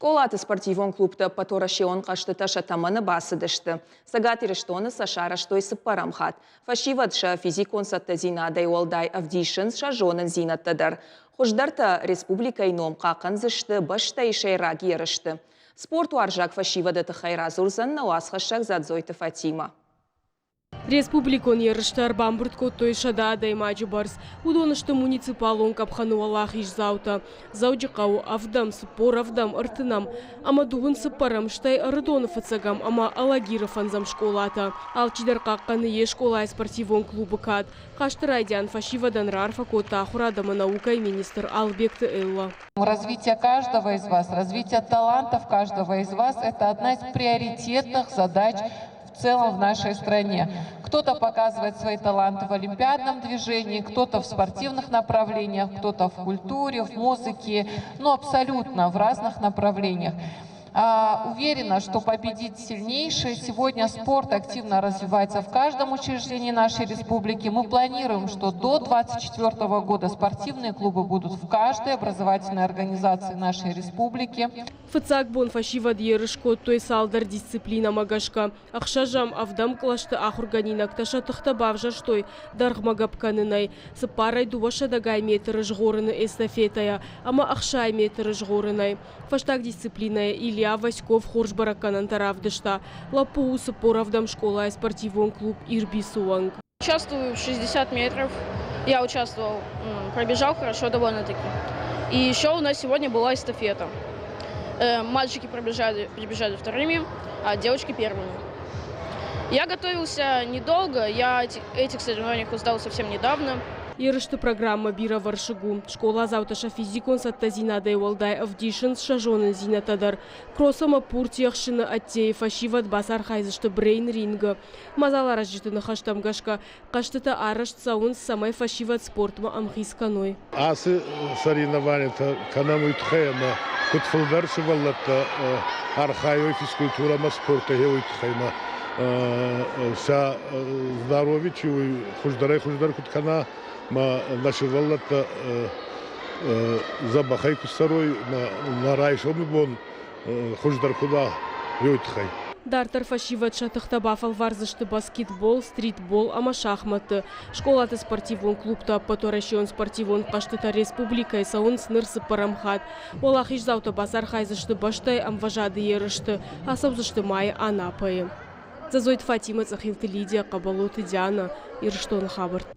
Скъолаты спортивон клубты ӕппӕтуӕрӕсеон хъӕзтытӕ сӕ тӕмӕны бацыдысты. Цӕгат Ирыстоны сӕ сарӕзтой цыппӕрӕм хатт. Фӕсивӕд сӕ физикон цӕттӕдзинадӕй уӕлдай ӕвдисынц сӕ зонындзинӕдтӕ дӕр. Хуыздӕртӕ республикӕйы ном хъахъхъӕндзысты бӕстӕйы сӕйраг ерысты. Спортуарзаг фӕсивӕды тыххӕй радзурдзӕн нӕ уацхӕссӕг Дзадзойты Фатимӕ. Республикон ерыстӕ ӕрбамбырд кодтой 100 адӕймаджы бӕрц. Уыдон сты муниципалон къӕпхӕны уӕлахиздзаутӕ. Дзӕуджыхъӕуы ӕвдӕм, 47-ӕм, ӕртынӕм ӕмӕ дыууын цыппӕрӕм, стӕй Ӕрыдоны фыццӕгӕм ӕмӕ Алагиры фӕндзӕм скъолатӕ. Алчидӕр хъахъхъӕны йе скъолайы спортивон клубы кад. Хъазты райдиан фӕсивӕдӕн раарфӕ кодта ахуырад ӕмӕ наукӕйы министр Албегты Эллӕ. Развитие каждого из вас, развитие талантов каждого из вас – это одна из приоритетных задач в целом в нашей стране. Кто-то показывает свои таланты в олимпиадном движении, кто-то в спортивных направлениях, кто-то в культуре, в музыке, ну абсолютно в разных направлениях. Уверена, что победит сильнейший. Сегодня спорт активно развивается в каждом учреждении нашей республики. Мы планируем, что до 2024 года спортивные клубы будут в каждой образовательной организации нашей республики. Фыццаг бон фӕсивӕд ерыс кодтой цалдӕр дисциплинӕмӕ гӕсгӕ. Ӕхсӕзӕм, ӕвдӕм кълӕсты ахуыргӕнинӕгтӕ сӕ тыхтӕ бавзӕрстой дӕргъмӕ гӕпп кӕнынӕй, цыппарӕй дыууӕсӕдӕгай метры згъорыны эстафетӕйӕ ӕмӕ 60 метры згъорынӕй. Фӕстаг дисциплинӕйы Илья Васьков хорз бӕрӕггӕнӕнтӕ равдыста. Лӕппу у 47-ӕм скъолайы спортивон клуб «Ирбис-ы уӕнг. Участвую в 60 метров. Я участвовал, пробежал хорошо довольно-таки. И еще у нас сегодня была эстафета. Мальчики прибежали вторыми, а девочки первыми. Я готовился недолго, я этих соревнованиях узнал совсем недавно. Ерысты программӕ бирӕвӕрсыг у. Скъоладзаутӕ сӕ физикон цӕттӕдзинадӕй уӕлдай ӕвдисынц сӕ зонындзинӕдтӕ дӕр. Кросс ӕмӕ пурти ӕхсыны ӕддейы фӕсивӕд бацархайдзысты брейн-рингы. Мадзаларазджыты ныхӕстӕм гӕсгӕ, хъӕзтытӕ арӕзт цӕуынц, цӕмӕй фӕсивӕд спортмӕ ӕмхиц кӕной. Ацы соревнованиятӕ кӕнӕм уый тыххӕй, ӕмӕ куыд фылдӕр сывӕллӕттӕ архайой физкультурӕ ӕмӕ спортӕй, уый тыххӕй ма сӕ здоровье чи уый хуыздӕрӕй хуыздӕр куыд кӕна, ма нӕ сывӕллӕттӕ дзӕбӕхӕй куы цӕрой, нӕ райсомы бон хуыздӕр куыд уа, уый тыххӕй. Дарддӕр фӕсивӕд сӕ тыхтӕ бафӕлвардзысты баскетбол, стритбол ӕмӕ шахмӕтты. Скъолаты спортивон клубты ӕппӕтуӕрӕсеон спортивон хъӕзтытӕ республикӕйы цӕуынц ныр цыппӕрӕм хатт. Уӕлахиздзаутӕ бацархайдзысты бӕстӕйы ӕмвӕзады ерысты, ацӕудзысты майы Анапӕйы. Дзӕдзойты Фатимӕ, Цъӕхилты Лидия, Хъӕбӕлоты Диана, Ирыстоны хабӕрттӕ.